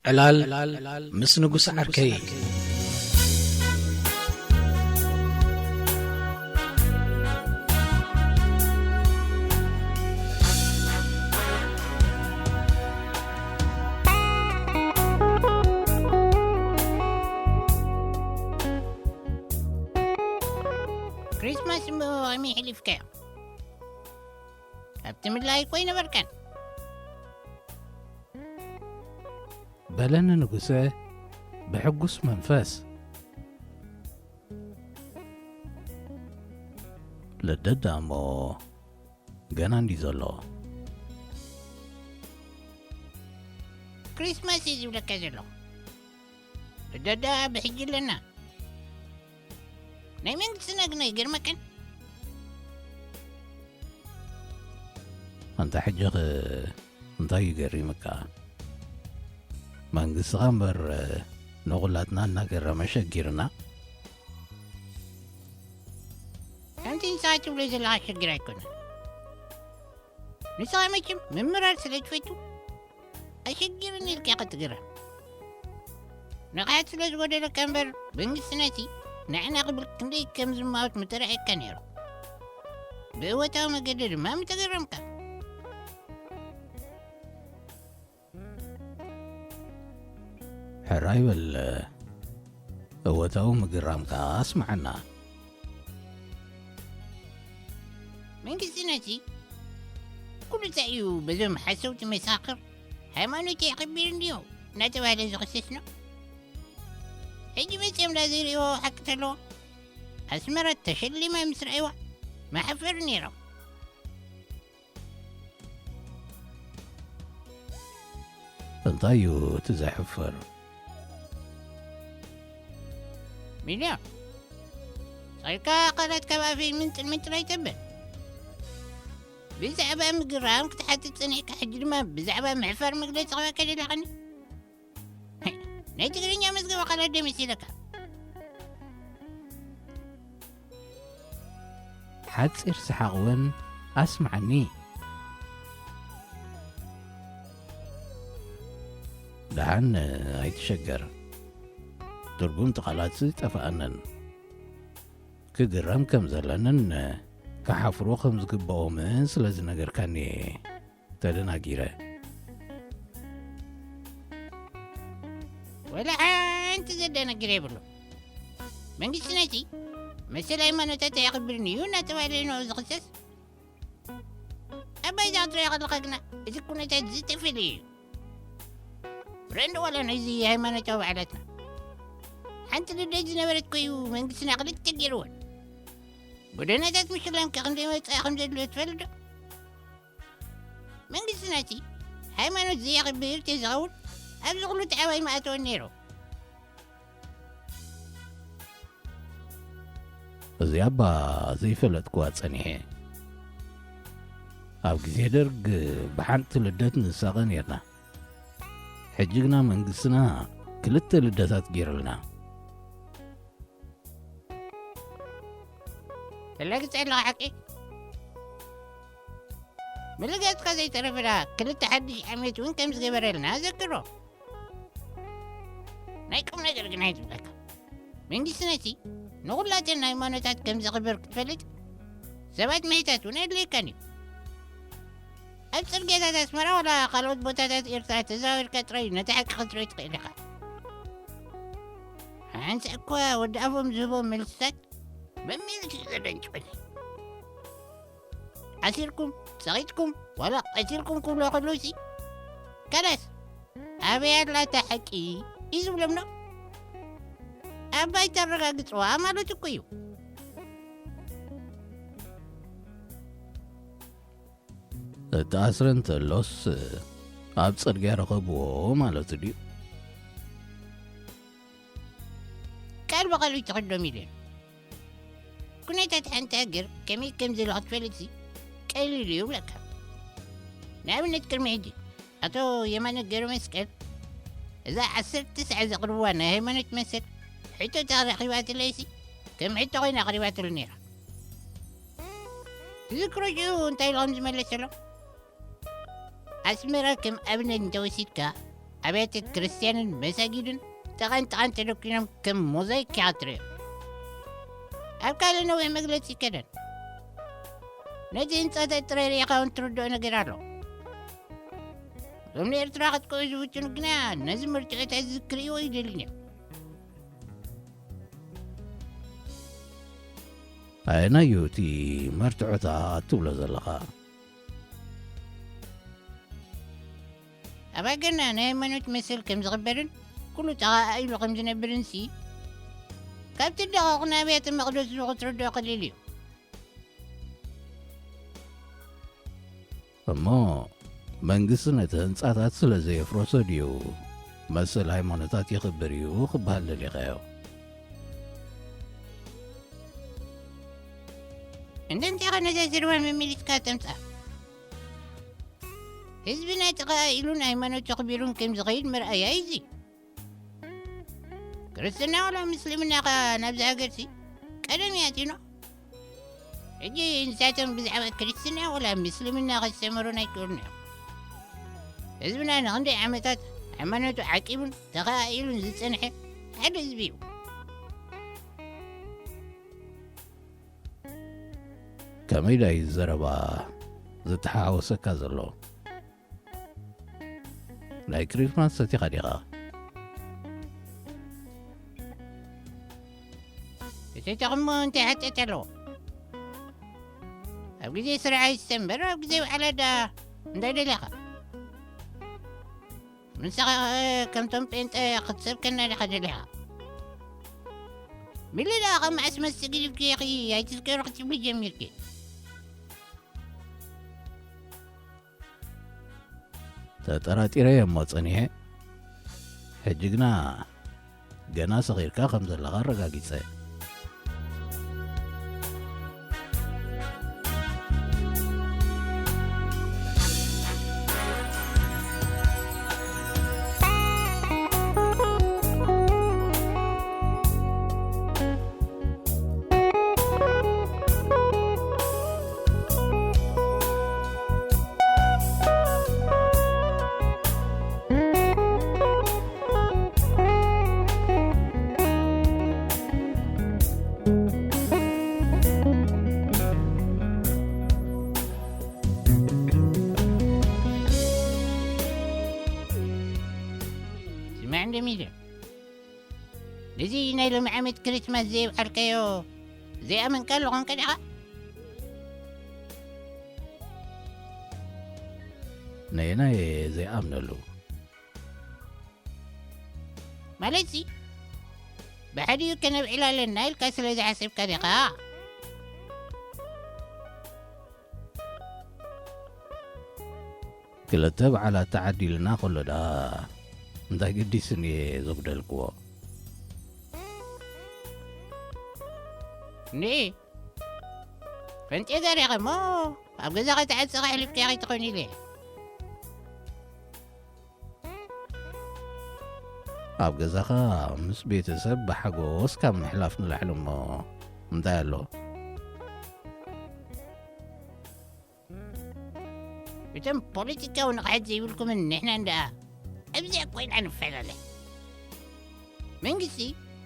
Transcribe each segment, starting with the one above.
ዕላል ምስ ንጉስ ዓርከይ። ክሪስማስ እሞ ከመይ ሕሊፍካዮ? ኣብቲ ምድላይ እኮ ኣይነበርካን። በለኒ ንጉሰ ብሕጉስ መንፈስ። ልደት ደኣ እሞ ገና እንዲ ዘሎ። ክሪስማስ እዩ ዝብለካ ዘሎ። ልደት ደኣ ብሕጂ ኣለና። ናይ መንግስትና ግን ኣይገርመካን? ኣንታ ሕጂ ኸ እንታይ ይገሪምካ? መንግስትኻ እምበር ንኹላትና እናገረመ ሸጊርና። ከምቲ ንስኻ ትብሎ ዘለኻ ሸጊር ኣይኮነን። ንስኻ መቸም ምምራር ስለ ትፈቱ ኣሸጊርኒ ኢልካ ኢኻ ትግረም። ንቕሓት ስለ ዝጎደለካ እምበር መንግስትናሲ ንዓና ክብል ክንደይ ከም ዝማወት ምተረኣየካ ነይሩ። ብእወታዊ መገዲ ድማ ምተገረምካ። ሕራይ በል፣ እወታዊ ምግራም ከኣ ኣስምዓና። መንግስቲ ነቲ ኩሉ እንታይ እዩ በዞም ሓሰውቲ መሳኽር ሃይማኖት የኽብር እንድዮ እናተባህለ ዝኽሰስ ነው። ሕጂ መፅኦም ዳዘይርእዎ ሓቂ ተለዎ ኣስመራ ተሸሊማ ምስ ረኣይዋ መሓፈር ነይሮም። እንታይ እዩ እቲ ዘሕፍር? ሚልያ፣ ሳይካ ቃላት ካብ ኣፈይ ምንጭል ምንጭል ኣይተብል። ብዛዕባ ምግራም ክትሓትት ጸኒሕካ፣ ሕጂ ድማ ብዛዕባ ምሕፋር መግለጺ ክበካ ደሊኻኒ? ናይ ትግርኛ መዝገበ ቃላት ዶ መሲለካ? ሓጺር ሰሓቕ እውን ኣስምዓኒ። ደሓን ኣይትሸገር። ትርጉም እቲ ቃላት ጠፍኣንን ክግረም ከም ዘለንን ክሓፍሩ ከም ዝግብኦምን ስለ ዝነገርካኒ እየ ተደናጊረ። ወላ ሓንቲ ዘደናግር የብሉ። መንግስቲ ነቲ መሰል ሃይማኖታት ኣየኽብርን እዩ እናተባህለ እዩ ንዑ ዝኽሰስ። ኣባይ ዛትሪያ ከለኻ ግና እቲ ኩነታት ዝተፈልየ እዩ። ርአንዶ ዋላ ናይዚ ሃይማኖታዊ በዓላትና ሓንቲ ልደት ዝነበረት ኮዩ መንግስትና ክልተ ገይርወን። ጎደናታት ምሽላም ከ ክንደይ ወፃኢ ከም ዘድልዮ ትፈልጥ ዶ? መንግስትና እቲ ሃይማኖት ዘየኽብር ተዝኸውን ኣብዚ ኩሉ ተዓባይ ምኣተወን ነይሩ። እዚኣ እባ ዘይፈለጥኩዋ ጸኒሐ። ኣብ ግዜ ደርግ ብሓንቲ ልደት ንሳቐ ኔርና። ሕጂ ግና መንግስትና ክልተ ልደታት ገይሩልና። ተላግጸ ኣለኻ ሓቂ? ምልጋጽካ ዘይተረፈ ደኣ ክልተ ሓድሽ ዓመት እውን ከም ዝገበረልና ዘክሮ። ናይ ቁም ነገር ግን ኣይትብለካ። መንግስቲ ነቲ ንኹላተን ሃይማኖታት ከም ዘኽብር ክትፈልጥ ሰባት ምሕታት እውን ኣድልየካን እዩ። ኣብ ጽርግያታት ኣስመራ ዋላ ካልኦት ቦታታት ኤርትራ ተዘዋዊርካ ጥራይ ነቲ ሓቂ ክትርኢ ትኽእል ኢኻ። ሓንሳእ እኳ ወዲ ኣፎም ዝህቦም መልስታት መሚልኪ ዘደንጭወኒ። ዓሲርኩም፣ ጸቒጥኩም፣ ዋላ ቀቲልኩም ክብሎ ከለውሲ፣ ከላስ፣ ኣበይ ኣላ እታ ሓቂ? እዩ ዝብሎም ዶ? ኣባይ ተረጋግጽዋ ማለት እኮ እዩ። እተኣስረ እንተሎስ፣ ኣብ ጽርግያ ረኸብዎ ማለት ድዩ? ቃል ብቓል ይትኸዶ ሚልዮን። ኩነታት ሓንቲ ሃገር ከመይ ከም ዘሎ ክትፈልጥሲ ቀሊል እዩ ይብለካ። ንኣብነት ቅድሚ ሕጂ ኣቶ የማነ ገብረ መስቀል እዛ ዓሰርተ ሰዓት ዘቕርብዋ ናይ ሃይማኖት መሰል ሕቶ ተረኺባትለይሲ ከም ሕቶ ኮይና ኣቕሪባትሉ ነይራ። ትዝክሮ ሽዑ እንታይ ኢሉ ከም ዝመለሰሎም? ኣስመራ ከም ኣብነት እንተወሲድካ፣ ኣብያተ ክርስቲያንን መሳጊድን ጠቐን ጠቐን ተደኪኖም ከም ሞዛይክ ኢኻ ትርእዮም። ኣብ ካልእ ነዊሕ መግለጺ ይከደን። ነቲ ህንጻታት ጥራይ ርኢኻ እውን ትርድኦ ነገር ኣሎ። እዞም ንኤርትራ ከጥቅዑ ዝፍትኑ ግና ነዚ መርትዖታት እዚ ክርእይዎ ኣይደልን እዮም። ኣየናይ እዩ እቲ መርትዖታት ትብሎ ዘለኻ? ኣብ ሃገርና ናይ ሃይማኖት መሰል ከም ዝኽበርን ኩሉ ተኻኢሉ ከም ዝነብርን ሲ፣ ካብቲ ደቐቕ ንኣብያተ መቕደስ ክትርድኦ ቀሊል እዩ። እሞ መንግስቲ ነቲ ህንጻታት ስለ ዘየፍረሶ ድዩ መሰል ሃይማኖታት የኽብር እዩ ክበሃል ደሊኻዮ? እንተ እንታይ ኸ ነዛ ዘረባ መመሊስካ ተምጽኣ? ህዝብና ተኻኢሉን ሃይማኖቱ ኣኽቢሩን ከም ዝኸይድ መርኣያ እዩ እዚ። ክርስትና ዋላ ምስልምና ኸ ናብዚ ሃገርሲ ቀደም እዩ ኣትዩና። ሕጂ ንሳቶም ብዛዕባ ክርስትና ዋላ ምስልምና ከስተምህሩና ኣይክእሉን እዮም። ህዝብና ንኽንደይ ዓመታት ሃይማኖቱ ዓቂቡን ተኻኢሉን ዝጸንሐ ሓደ ህዝቢ እዩ። ከመይ ዳይ ዘረባ ዝተሓዋወሰካ ዘሎ? ናይ ክሪስማስ ሰቲኻ ዲኻ? እቲ ተቕሞ እንታይ ሓጢኣት ኣለዎ? ኣብ ግዜ ስራሕ ይስተ እምበር ኣብ ግዜ በዓላት ደኣ እንታይ ደሊኻ? ንስኻ ኸ ከምቶም ጴንጠ ክትሰብከና ዲኻ ደሊኻ? ሚሊ ደኣ ካብ መዓስ መስቲ ግዲፍኪ ኢኺ ኣይትስከሪ ክትብሊ ጀሚርኪ? ተጠራጢረዮ እሞ ጸኒሐ። ሕጂ ግና ገና ሰኺርካ ከም ዘለኻ ኣረጋጊጸ። ስማዕ እንደ ሚልዮን፣ ነዚ ናይ ሎሚ ዓመት ክሪስማስ ዘየብዓልካዮ ዘይኣመንካ ኣለኹ እንከ ዲኻ? ነየናይ ዘይኣምነሉ? ማለትሲ፣ ብሓዲኡ ከነብዕል ኣለና ኢልካ ስለ ዝሓሰብካ ዲኻ? ክልተ በዓላት ተዓዲልና ከሎ ደኣ እንታይ ገዲስኒ እየ ዘጉደልክዎ? እንድዒ፣ ፈንጤ ገሪኸ እሞ ኣብ ገዛኻ ተዓጺኻ ኣሕሊፍካዮ ከይትኾን ኢለ። ኣብ ገዛኻ ምስ ቤተሰብ ብሓጎስ ካብ ምሕላፍ ንላዕሊ እሞ እንታይ ኣሎ? እቶም ፖለቲካዊ ንቕሓት ዘይብልኩምን ንሕናን ደኣ ኣብዚኣ ኮይና ንፈላለ። መንግስቲ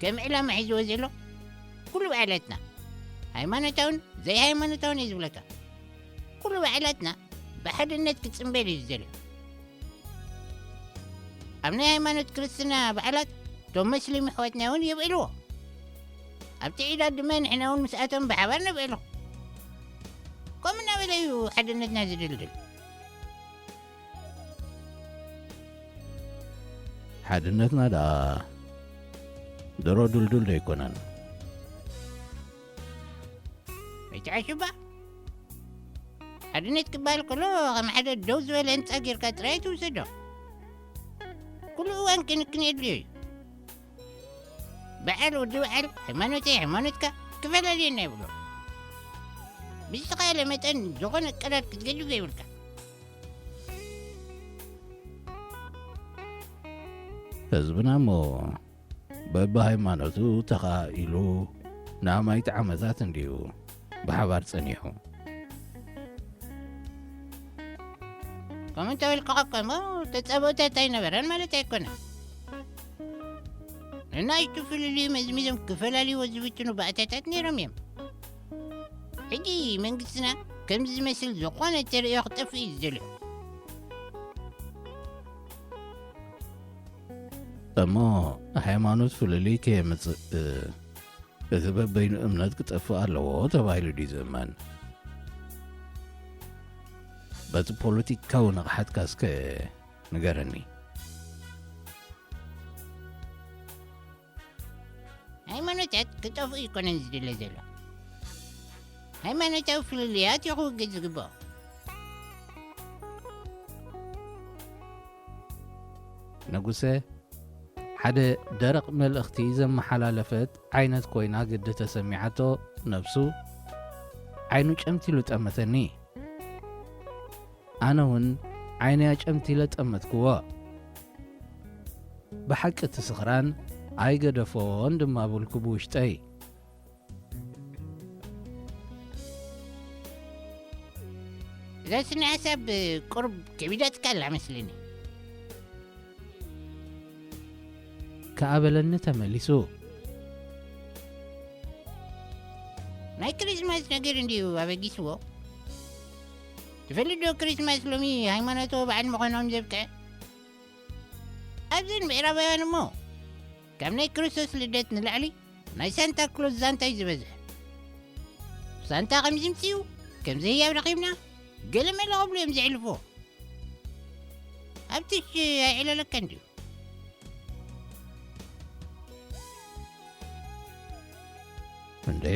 ከም ዕላማ ሒዝዎ ዘሎ ኩሉ በዓላትና፣ ሃይማኖታውን ዘይሃይማኖታውን እዩ ዝብለካ። ኩሉ በዓላትና ብሓድነት ክጽንበል እዩ ዝደልዮ። ኣብ ናይ ሃይማኖት ክርስትና በዓላት እቶም መስሊም ኣሕዋትና እውን የብዕልዎ። ኣብቲ ዒዳት ድማ ንሕና እውን ምስኣቶም ብሓባር ነብዕሎ። ከምኡ እናበለ እዩ ሓድነትና ዝድልድል። ሓድነትና ደኣ ድሮ ድልዱል ዶ ኣይኮነን? ኣይትዓሽባ። ሓድነት ክበሃል ከሎ ከም ሓደ ደው ዝበለ ህንጻ ጌርካ ጥራይ ትውሰዶ። ኩሉ እዋን ክንክን የድልዮ እዩ። በዓል ወዲ በዓል፣ ሃይማኖተይ ሃይማኖትካ ክፈላለየና የብሎ። ብዝተኻእለ መጠን ዝኾነ ቀዳድ ክትገድፍ የብልካ። ህዝብና እሞ በብሃይማኖቱ ተኻኢሉ ንኣማኢት ዓመታት እንድዩ ብሓባር ጸኒሑ። ከምኡ እንተበልኩኻ እኮ እሞ ተጻብኦታት ኣይነበረን ማለት ኣይኮነን። ንናይቱ ፍልልዩ መዝሚዞም ክፈላልይዎ ዝፍትኑ ባእታታት ነይሮም እዮም። ሕጂ መንግስትና ከምዚ ዝመስል ዝኾነ ተርእዮ ክጠፍእ እዩ ዝደልዮ። እሞ ሃይማኖት ፍልልይ ከየምጽእ እቲ በበይኑ እምነት ክጠፍእ ኣለዎ ተባሂሉ ድዩ ዝእመን? በቲ ፖለቲካዊ ንቕሓትካ እስከ ንገረኒ። ሃይማኖታት ክጠፍኡ ይኮነን ዝድለ ዘሎ። ሃይማኖታዊ ፍልልያት እዩ ክውገድ ዝግብኦ። ንጉሰ ሓደ ደረቕ መልእኽቲ ዘመሓላለፈት ዓይነት ኮይና ግዲ ተሰሚዓቶ ነብሱ ዓይኑ ጨምቲሉ ጠመተኒ። ኣነ እውን ዓይነይ ኣጨምቲለ ጠመትክዎ። ብሓቂ እቲ ስኽራን ኣይገደፎን ድማ በልኩ ብውሽጠይ። እዛ ስነ ሓሳብ ቁሩብ ከቢዳትካ ኣላ መስልኒ። ከኣ በለኒ ተመሊሱ። ናይ ክሪስማስ ነገር እንድዩ ኣበጊስዎ። ትፈልጥ ዶ ክሪስማስ ሎሚ ሃይማኖታዊ በዓል ምዃኖም ዘብቅዐ? ኣብዘን ምዕራባውያን እሞ ካብ ናይ ክርስቶስ ልደት ንላዕሊ ናይ ሳንታ ክሎዝ ዛንታ እዩ ዝበዝሕ። ሳንታ ከምዚ ምጽኡ፣ ከምዚ ህያብ ረኺብና፣ ገለ መለ ክብሉ እዮም ዘሕልፍዎ። ኣብትሽ ኣይዕለለካ እንድዩ። እንዴ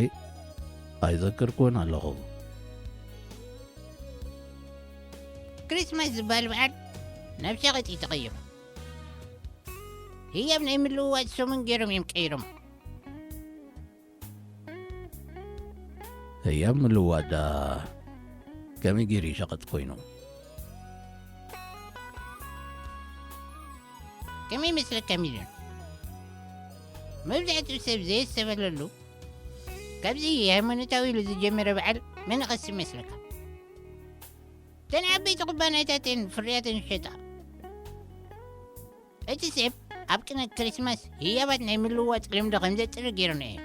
ኣይዘክርኩን ኣለኹ። ክሪስማስ ዝበሃል በዓል ናብ ሸቐጥ እዩ ተቐይሩ። ህያብ ናይ ምልውዋጥ ሰሙን ገይሮም እዮም ቀይሮም። ህያብ ምልውዋጥ ደኣ ከመይ ገይሩ እዩ ሸቐጥ ኮይኑ? ከመይ ይመስለካ ሚልዮን? መብዛሕትኡ ሰብ ዘየስተበለሉ ካብዚ ሃይማኖታዊ ኢሉ ዝጀመረ በዓል መነቐሲ ይመስለካ። እተን ዓበይቲ ኩባንያታት እየን ፍርያተን ዝሸጣ። እቲ ሰብ ኣብ ቅነ ክሪስማስ ህያባት ናይ ምልውዋጥ ልምዲ ከም ዘጥሪ ገይሩና እዩ።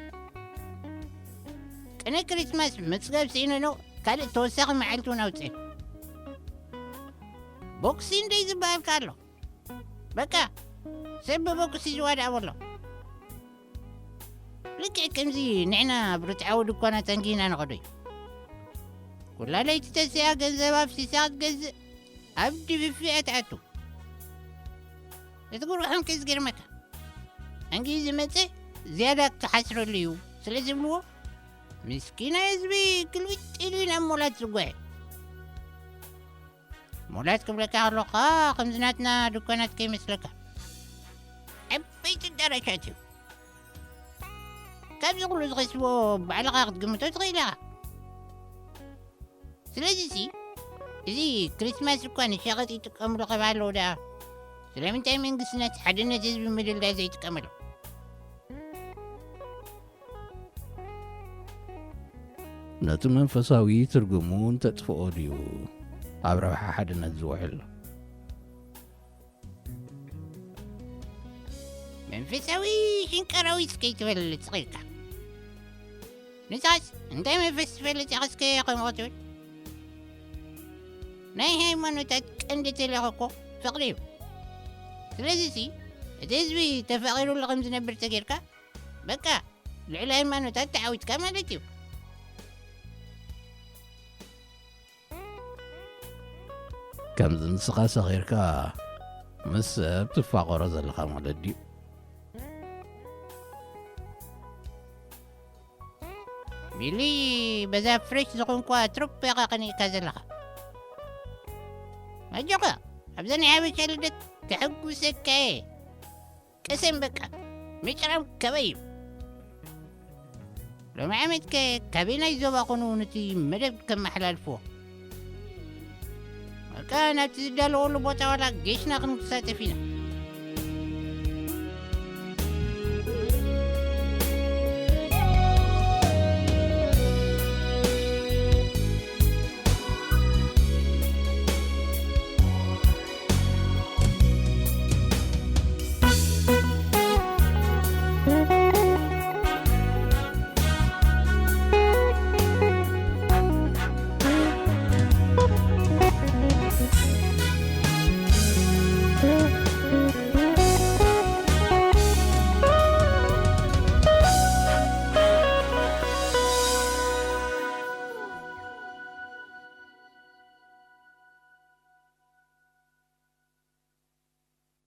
ቅነ ክሪስማስ ምጽጋብ ስኢንኖ ካልእ ተወሳኺ መዓልቲ እውን ኣውፅእ። ቦክሲንግ ደይ ዝበሃል ከ ኣሎ። በቃ ሰብ ብቦክሲ ዝዋዳእ በሎ። ልክዕ ከምዚ ንሕና ኣብ ርትዓዊ ድኳናት ኣንጊህና ንኸዶ እዩ። ኩላ ለይቲ ተሲኣ ገንዘብ ኣፍሲሳ ክትገዝእ ኣብ ድፍፊ እያ ትኣቱ። እቲ ጉርሖም ከ ዝገርመካ። ኣንጊሁ ዝመጸ ዝያዳ ክሓስረሉ እዩ ስለ ዝብልዎ፣ ምስኪናይ ህዝቢ ግልብጥ ኢሉ እዩ ናብ ሞላት ዝጓየ። ሞላት ክብለካ ከለኹ ከምዚ ናትና ድኳናት ከይመስለካ። ዓበይቲ ኣዳራሻት እዩ። ካብዚ ኩሉ ዝኸስቦ ባዕልኻ ክትግምቶ ትኽእል ኢኻ። ስለዚሲ እዚ ክሪስማስ እኳ ንሸቐጥ ይጥቀምሉ ከባለዉ ደኣ ስለምንታይ መንግስቲ ነቲ ሓድነት ህዝቢ ምድልዳል ዘይጥቀመሉ? ነቲ መንፈሳዊ ትርጉሙ እንተጥፍኦ ድዩ ኣብ ረብሓ ሓድነት ዝውዕል? መንፈሳዊ ሽንቀራዊ እስከ ይትበል ጽቒልካ። ንሳስ እንታይ መንፈስ ትፈልጥ ኢኻ እስከ ከምኡ ትብል? ናይ ሃይማኖታት ቀንዲ ተልእኾ እኮ ፍቕሪ እዩ። ስለዚሲ እቲ ህዝቢ ተፋቒሩሉ ከም ዝነብር ተጌርካ በቃ ልዕሊ ሃይማኖታት ተዓዊትካ ማለት እዩ። ከምዚ ንስኻ ሰኺርካ ምስ ሰብ ትፋቐሮ ዘለኻ ማለት ድዩ? ቢሊ በዛ ፍሬሽ ዝኾንኳ ትሩፕ ኢኻ ቀኒእካ ዘለኻ። ኣጆኻ ኣብዛ ናይ ሓበሻ ልደት ከሐጉሰካ እየ። ቀሰን በቃ ምጭራም ከበይ እዩ። ሎሚ ዓመት ከ ካበየናይ ዞባ ኮኑ ነቲ መደብ ከመሓላልፍዎ? በቃ ናብቲ ዝዳለወሉ ቦታ ዋላ ጌሽና ክንሳተፍ ኢና።